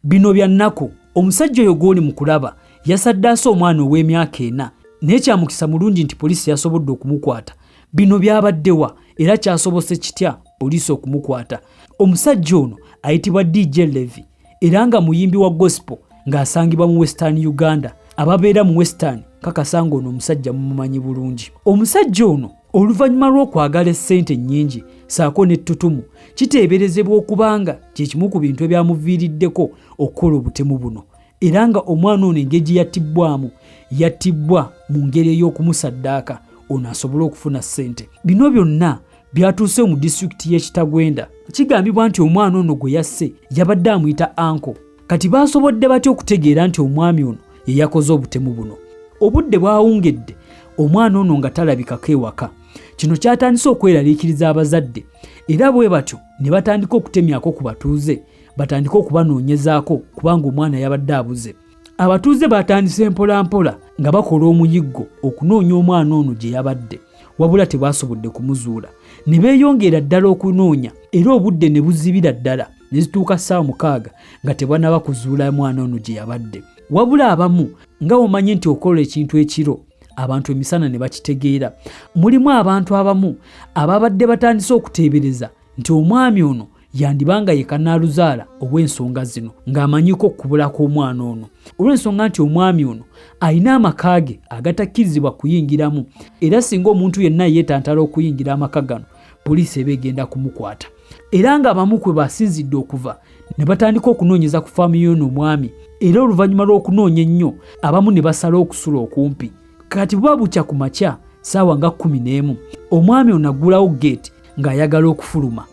Bino bya nnaku. Omusajja oyo gw'oli mu kulaba yasaddaase omwana ow'emyaka 4, naye kya mukisa mulungi nti poliisi yasobodde okumukwata. Bino byabaddewa era kyasobose kitya poliisi okumukwata? Omusajja ono ayitibwa DJ Levy era nga muyimbi wa gospel ng'asangibwa mu Western Uganda. Ababeera mu Western kakasa ng'ono omusajja mumumanyi bulungi. Omusajja ono oluvannyuma lw'okwagala essente ennyingi ssaako n'ettutumu, kiteeberezebwa okuba nga kye kimu ku bintu ebyamuviiriddeko okukola obutemu buno, era nga omwana ono engeri gye yattibbwamu, yattibbwa mu ngeri ey'okumusaddaaka ono asobole okufuna ssente. Bino byonna byatuuse mu disitulikiti y'e Kitagwenda. Kigambibwa nti omwana ono gwe yasse yabadde amuyita anko. Kati baasobodde batya okutegeera nti omwami ono ye yakoze obutemu buno? Obudde bwawungedde omwana ono nga talabikako ewaka. Kino kyatandise okweraliikiriza abazadde era bwe batyo ne batandika okutemyako ku batuuze batandike okubanoonyezaako kubanga omwana yabadde abuze. Abatuuze baatandise mpolampola nga bakola omuyiggo okunoonya omwana ono gye yabadde, wabula tebaasobodde kumuzuula ne beeyongera ddala okunoonya era obudde ne buzibira ddala ne zituuka ssaawa 6 nga tebanaba kuzuula mwana ono gye yabadde. Wabula abamu nga omanyi nti okola ekintu ekiro abantu emisana ne bakitegeera, mulimu abantu abamu ababadde batandise okuteebereza nti omwami ono yandiba nga ye kanaaluzaala ow'ensonga zino ng'amanyiko okubula kw'omwana ono, olw'ensonga nti omwami ono alina amaka ge agatakkirizibwa kuyingiramu, era singa omuntu yenna yeetantala okuyingira amaka gano poliisi eba egenda kumukwata. Era ng'abamu kwe basinzidde okuva ne batandika okunoonyeza ku faamu y'ono omwami, era oluvannyuma lw'okunoonya ennyo abamu ne basala okusula okumpi. Kati buba bukya ku makya ssaawa nga 11, omwami ono aggulawo geeti ng'ayagala okufuluma.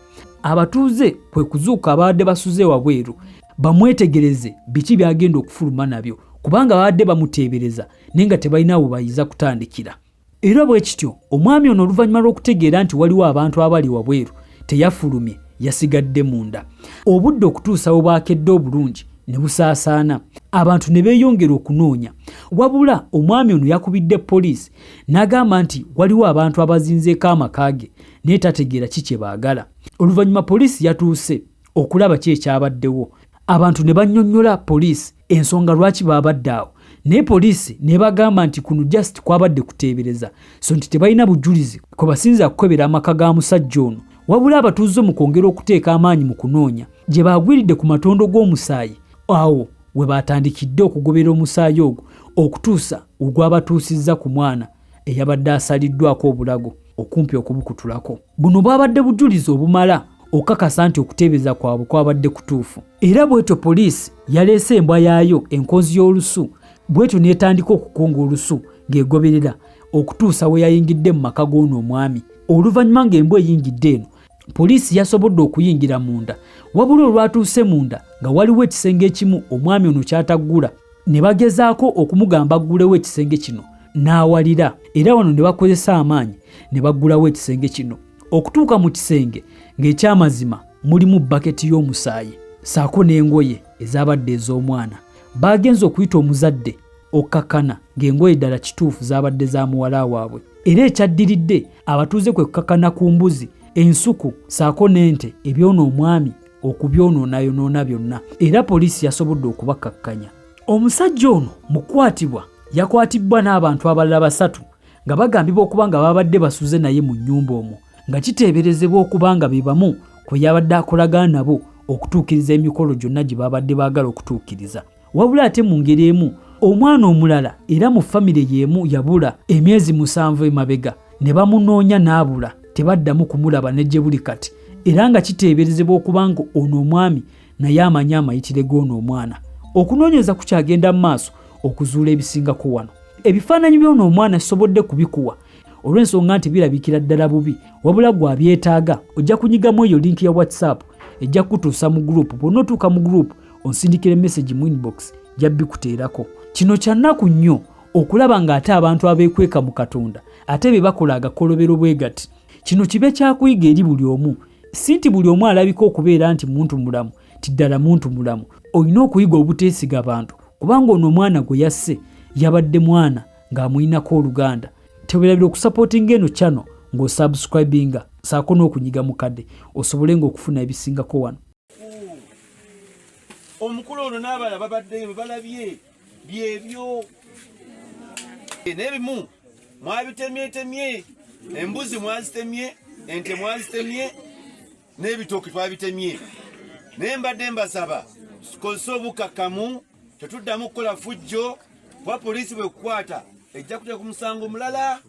Abatuuze kwe kuzuuka ababadde basuze wabweru bamwetegereze biki by'agenda okufuluma nabyo, kubanga babadde bamuteebereza naye nga tebalina we bayinza kutandikira. Era bwe kityo omwami ono oluvannyuma lw'okutegeera nti waliwo abantu abali wabweru teyafulumye, yasigadde munda. Obudde okutuusa we bwakedde obulungi ne busaasaana, abantu ne beeyongera okunoonya. Wabula omwami ono yakubidde poliisi n'agamba nti waliwo abantu abazinzeeko amaka ge naye tategeera ki kye baagala. Oluvannyuma poliisi yatuuse okulaba ki ekyabaddewo, abantu ne bannyonnyola poliisi ensonga lwaki baabadde awo, naye poliisi n'ebagamba nti kuno just kwabadde kuteebereza, so nti tebalina bujulizi kwe basinza kukebera amaka ga musajja ono. Wabula abatuuze mu kwongera okuteeka amaanyi mu kunoonya gye baagwiridde ku matondo g'omusaayi, awo we baatandikidde okugobera omusaayi ogwo okutuusa we gwabatuusizza ku mwana eyabadde asaliddwako obulago okumpi okubukutulako. Buno bwabadde bujulizi obumala okukakasa nti okuteebereza kwabwe kwabadde kutuufu. Era bw'etyo poliisi yaleese embwa yaayo enkozi y'olusu, bw'etyo n'etandika okukonga olusu ng'egoberera okutuusa we yayingidde mu maka g'ono omwami. Oluvannyuma ng'embwa eyingidde eno, poliisi yasobodde okuyingira munda, wabula olwatuuse munda nga waliwo ekisenge ekimu omwami ono ky'ataggula, ne bagezaako okumugamba aggulewo ekisenge kino n'awalira, era wano ne bakozesa amaanyi ne baggulawo ekisenge kino. Okutuuka mu kisenge ng'ekyamazima mulimu bbaketi y'omusaayi ssaako n'engoye ezaabadde ez'omwana. Baagenze okuyita omuzadde okkakkana ng'engoye ddala kituufu zaabadde za muwala waabwe. Era ekyaddiridde abatuuze kwe kukakkana ku mbuzi, ensuku ssaako n'ente ebyona omwami okubyonoonaayonoona byonna, era poliisi yasobodde okubakkakkanya. Omusajja ono mu kukwatibwa yakwatibbwa n'abantu abalala 3 nga bagambibwa okuba nga babadde basuze naye mu nnyumba omwo, nga kiteeberezebwa okuba nga be bamu kwe yabadde akolagana nabo okutuukiriza emikolo gyonna gye babadde baagala okutuukiriza. Wabula ate mu ngeri emu omwana omulala era mu famire y'emu yabula emyezi 7 emabega ne bamunoonya n'abula, tebaddamu kumulaba ne gye buli kati, era nga kiteeberezebwa okuba nga ono omwami naye amanyi amayitire g'ono omwana. Okunoonyereza kukyagenda mu maaso okuzuula ebisingako wano. Ebifaananyi by'ono omwana sisobodde kubikuwa olw'ensonga nti birabikira ddala bubi, wabula gwe abyetaaga ojja kunyigamu eyo linki ya WhatsApp ejja kukutuusa mu group. Bw'onootuuka mu group onsindikira message mu inbox, nja bikuteerako. Kino kya nnaku nnyo okulaba ng'ate abantu abeekweka mu Katonda ate be bakola agakolobero bwe gati. Kino kibe kyakuyiga eri buli omu. Si nti buli omu alabika okubeera nti muntu mulamu ti ddala muntu mulamu. Olina okuyiga obuteesiga bantu, kubanga ono omwana gwe yasse yabadde mwana ng'amuyinako oluganda. Tewerabira okusapootinga eno channel ng'osubscribinga ssaako n'okunyiga mukadde osobole ng'okufuna ebisingako wano. Omukulu ono n'abalala babaddeyo balabye byebyo, n'ebimu mwabitemyetemye, embuzi mwazitemye, ente mwazitemye, n'ebitooke twabitemye. Naye mbadde mbasaba tukozese obukakkamu, tetuddamu kukola fujjo, kuba poliisi bwekukwata ejja kutya ku musango mulala.